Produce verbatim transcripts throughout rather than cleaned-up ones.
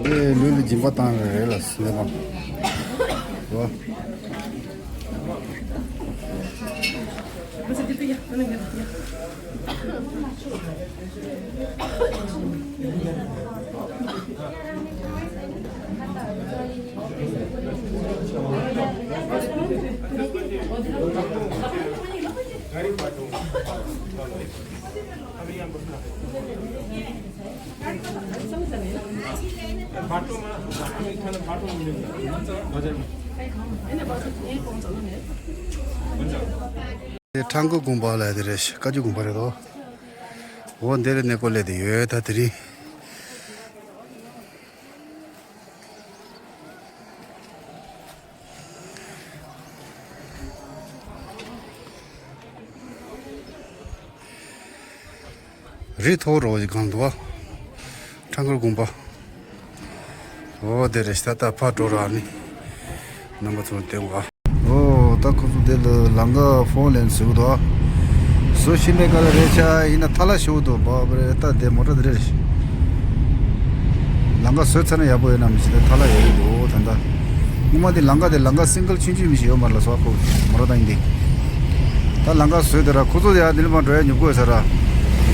ལུས་ལ་སྦྱིན་པ་བཏང་རེད་ལ་སེམས་པ། ཁྲ་འགུ་དགོན་པ་ལ་དེ་རེད། བཀའ་བརྒྱུད་དགོན་པ་རེད་དོ། འོ་འདིར་གནས་སྐོར་ལས་དེ་ཡོད་ད་དེ་རིང་། རི་མཐོ་རོ་ཞིག་གང་འདུག་བ། ཁྲ་འགུ་དགོན་པ། འོ་དེ་རེད་ད་ད་ཕར་འགྲོ་ར་ནི། རྣམ་པ་ཚོ་བསྟན་བ། འོ་ད་ཁོ་ཚོ་དེ་ལ་ལམ་ཁ་ཕོ་ལེན་ཟེར་གི་འདུག་བཟོ་ཤེས་མེད་ག་ལ་རེད་ཆ་ཡིན་ན་ཐ་ལ་ཤོར་འདུག་བ་རེད་ད་དེ་མོ་ཊ་དེ་རེད། ལམ་ཁ་བཟོས་ཚར་ན་ཡག་པོ་ཡོད་ན་མི་ཤེས་ད་ཐ་ལ་ཡོད་ཡོད་འདུག་ད་ལྟ། སྔོན་མ་དེ་ལམ་ཁ་དེ་ལམ་ཁ་སིང་གལ་ཆུང་ཆུང་མི་ཤེས་ཡོད་མ་རེད་ལ་སོ་ཁོ་མོ་ཊ་ད་ཡིན་དེ། ད་ལམ་ཁ་བཟོས་དེ་ར་ཁོ་ཚོ་ཡ་དེ་ལ་མ་འགྲོ་ཡ་ཉོབ་དགོས་ས་ར།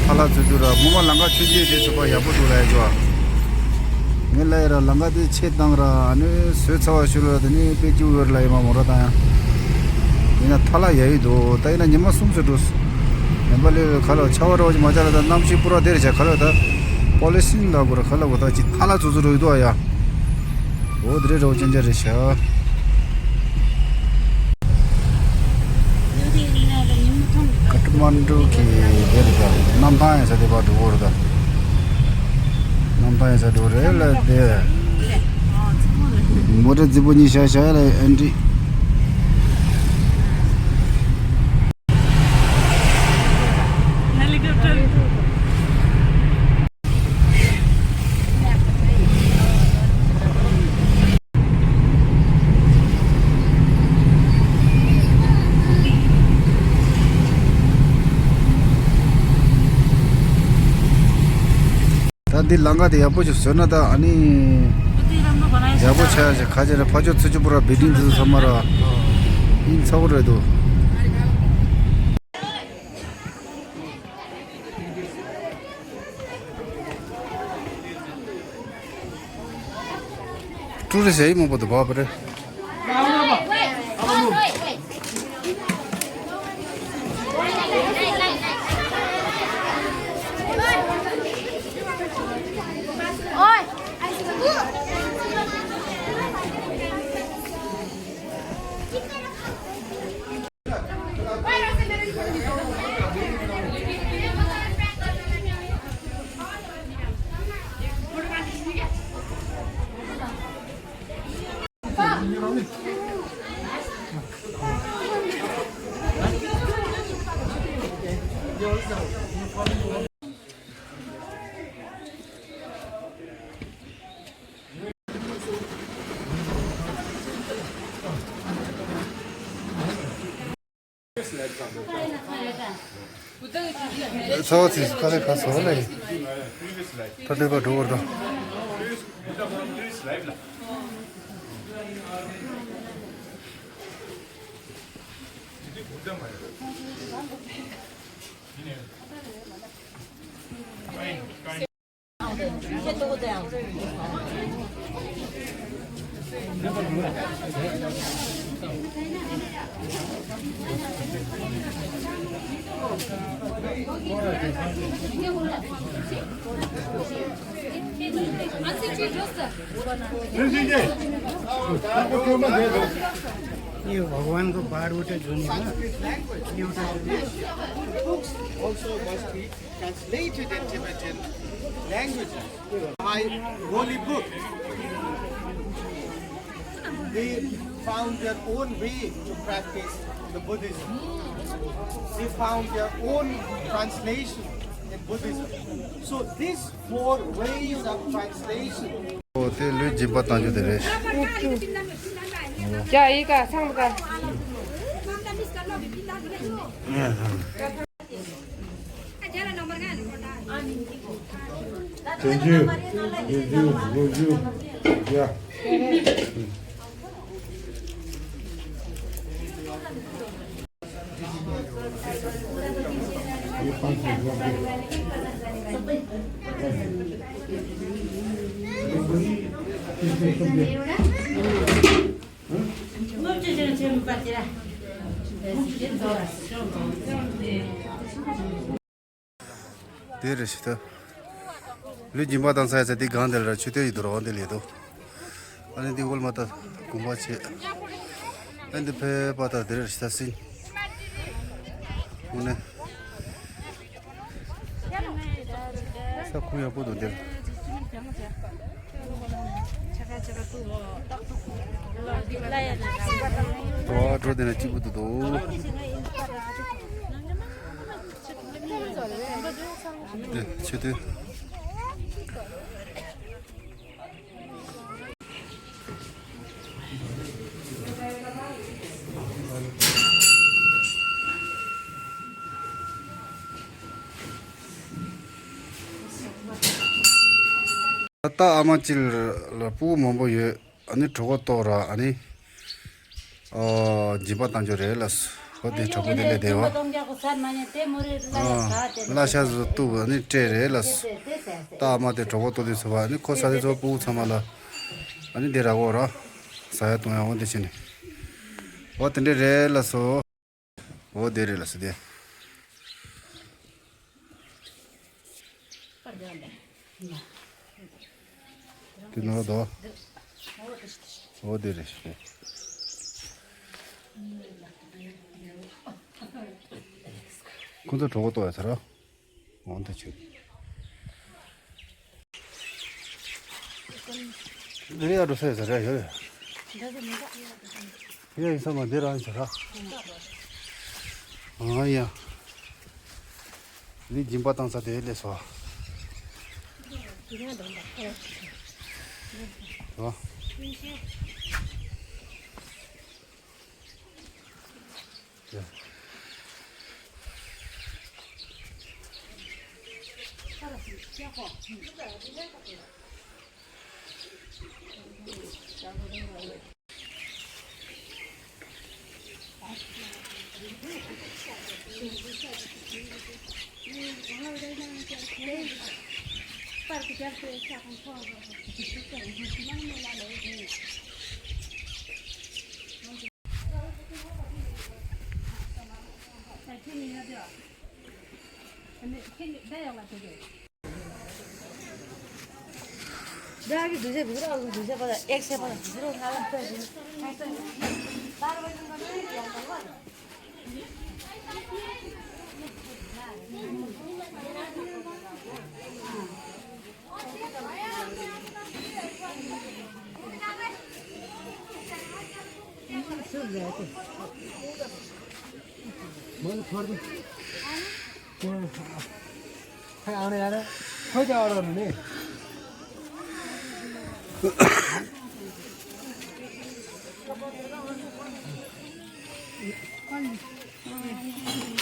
ཐ་ལ་ཚུད་ཚུད་ར་སྔོན་མ་ལམ་ཁ་ཆུང་ཆུང་དེ་ཚུད་པ་ཡག་པོ་འདུག་ལ་ཡ་ཅོ། ངས་ལ་ཡ་ར་ལམ་ཁ་དེ་ཆེད་བཏང་ར་ཨ་ནི་བཟོས་ཚར་བ་ཞུ་ར་དེ་ནི་དཔེ་སྐྱིད་པོ་ཡོད་ར་ལ་ཡ་མ་མོ་ཊ་ད་ཡ། ཡིན་ན་ཐ་ལ་ཡ་ཡོད་འདུག་ད་ཡིན་ན་ཉི་མ་གསུམ་ཙམ་འགྲོ། ནེ་པ་ལི་ཁ་ལོ་ཆ་བ་རོ་ཅི་མ་ཅ་ལ་ད་གནམ་གཤིས་པུ་ར་དེ་རེད་ཆ་ཁ་ལོ་ད་པོ་ལི་སིན་ལ་གུ་ར་ཁ་ལོ་གུ་ད་ཅི་ཐ་ལ་ཚུ་ཚུ་རུ་ཡོད་དོ་ཨ་ཡ། འོ་དེ་རེད་རོ་ཅན་ཅ་རེད་ཤ། ཀ་ཐ་མན་ཌུ་གི་དེ་རེད་ད་གནམ་ཐང་ཡིན་ས་དེ་པར་འགྲོ་གོ་རེད་ད། གནམ་ཐང་ཡིན་ས་འགྲོ་རེད་ལ་དེ། མོ་ཊ་རྫིག་པོ་གཉིས་ཤ་ཤ་ལ་ཨན་ཏི། ད་འདི་ལམ་ཁ་དེ་ཡག་པོ་ཞིག་བཟོས་ན་ད་ཨ་ནི། ཡག་པོ་ཆགས་ཡ་ཞིག་ཁ་ཆེ་རེད་ཕ་ཆོས་ཚུ་ཆུ་པོ་ར་བི་ལྡིང་དེ་ཚོ་ཚང་མ་ར། ཨིན་ཚ་བོ་རེད་འདུག་ཀྲུ་རི་ཟེར་མང་པོ་འདུག་བ་པ་རེད། ཚ་བ་ཚིགས་སུ་ཁ་ལས་ཁ་སོང་ལ་ཡིན། ད་ལྟོས་པ་འགྲོ་བར་དང་། ये भगवानको बारवटा जुनी हो। Books also must be translated in Tibetan language. My holy book. They found their own way to practice the Buddhism. They found their own translation in Buddhism. So these four ways of translation. ཨོ་དེ་ལུས་སྦྱིན་པ་བཏང་རྒྱུ་དེ་རེད། ཡ་ཡི་ག་སང་ག་བདུན་ཅུ། བདུན་ཅུ། དགུ་བཅུ། བརྒྱ། དེ་རེད་ཤི་ད། ལུས་སྦྱིན་པ་བཏང་ས་ཡ་ཚ་དེ་གང་དེ་ལ་ཆུ་ཐོན་ཡི་དུ་རོགས་འདི་ལས་དོ། ཨ་ནི་འདི་འོལ་མ་ད་གུམ་པ་ཆེ། ཨ་འདི་ཕེ་པ་ད་དེ་རེད་ཤི་ད་སིན། འོ་ནི། ས་ཁུང་ཡག་པོ་འདུག་འདིར། འགྲོ་བ་འགྲོ་དེ་ན་སྐྱིད་པོ་འདུག་འདུག་དེ་ཆེ་དུས། ད་ལྟ་ཨ་མ་གཅིག་ལ་སྤུ་གུ་མང་པོ་ཡོད། ཨ་ནི་གྲོད་ཁོག་ལྟོགས་ར། ཨ་ནི་ཨོ་སྦྱིན་པ་བཏང་རྒྱུ་རེད་ལ། ཧོ་དེ་དྲག་པོ་དེ་ལས་བདེ་བ། ཨ་གླ་ཆ་བཟོ་བཏུབ། ཨ་ནི་སྤྲད་རེད་ལ། ད་ཨ་མ་དེ་གྲོད་ཁོག་ལྟོགས་དུས་ཚོད་པ། ཨ་ནི་ཁོ་ས་དེ་ཚོ་སྤུ་གུ་ཚང་མ་ལ་ཨ་ནི་དེ་ར་གོ་ར་ཟ་ཡ་བཏུང་ཡ་འོ་དེ་བྱས་ནས་འོ་དེ་འདྲས་རེད་ལ་སོ། འོ་དེ་རེད་ལ་སོ་དེ། དེ་ནོར་དོ། འོ་དེ་རེད་ཤི། ཁོ་ཚོ་གྲོད་ཁོག་ལྟོགས་ཡ་ཚ་ར། འོང་དུ་ཆུ། འདི་ཡ་འགྲོ་ས་ཡོད་ས་ར་ཡོད་ཡ། ཡ་ཡིན་ས་མ་འདི་རང་ཡིན་ས་ར། ཨ་ཡ། འདི་སྦྱིན་པ་བཏང་ས་དེ་ལས་སོ། ཨ། ད་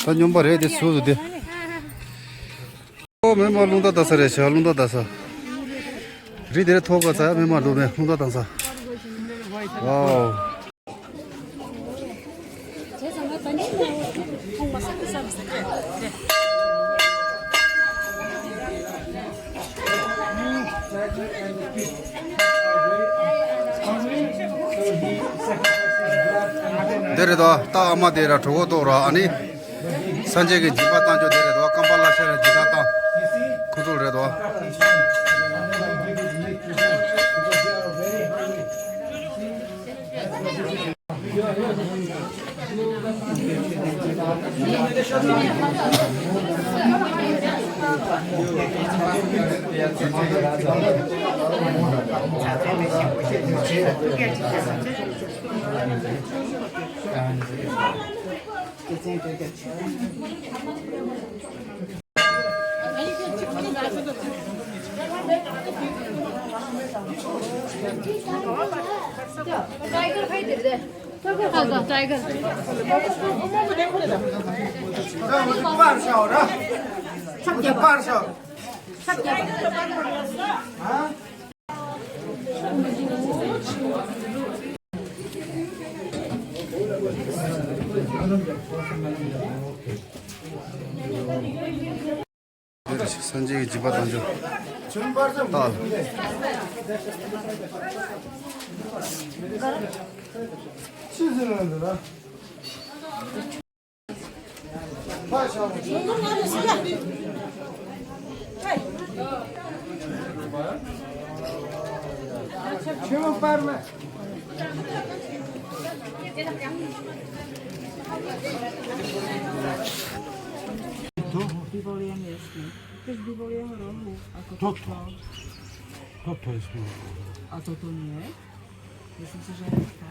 སྨྱོན་པ་རེད་དེ་སུ་སུ་དེ། ཨོ་མེ་མ་རླུང་རྟ་ད་ས་རེད་ཤག་རླུང་རྟ་ད་ས། རི་དེར་ཐོག་ག་ཚ་མེ་མ་རླུང་མེ་རླུང་རྟ་ད་ས། ཝའོ། འདི་རེད་དོ། ད་ཨ་མ་དེ་ར་གྲོད་ཁོག་ལྟོགས་ར། ཨ་ནི་སངས་རྒྱས་ཀྱི་སྦྱིན་པ་བཏང་ཆོག་དེ་རེད་དོ། རྐང་པ་ལ་ཤ་ར་སྦྱིན་བདག་བཏང་ཁོ་ཚོ་རེད་དོ། སངས་རྒྱས་ཀྱི་བྱིས་པ་དང་འཇོག་ལྟ། Biboliem jest. Też biboliem rohu, a to to. To to jest. A to to nie? Jest mi się, że jest to.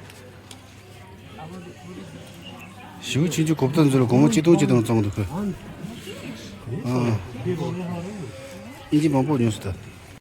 A wody, wody. ཞེའུ་ཆུང་ཆུང་གོ་བརྡ་འཛུལ་ལ་སྒོར་མོ་ཆིག་སྟོང་ཆིག་སྟོང་བཙོང་འདུག་གི། ཨ། ཨིན་ཇི་མང་པོ་ཉོས་སོང་ད།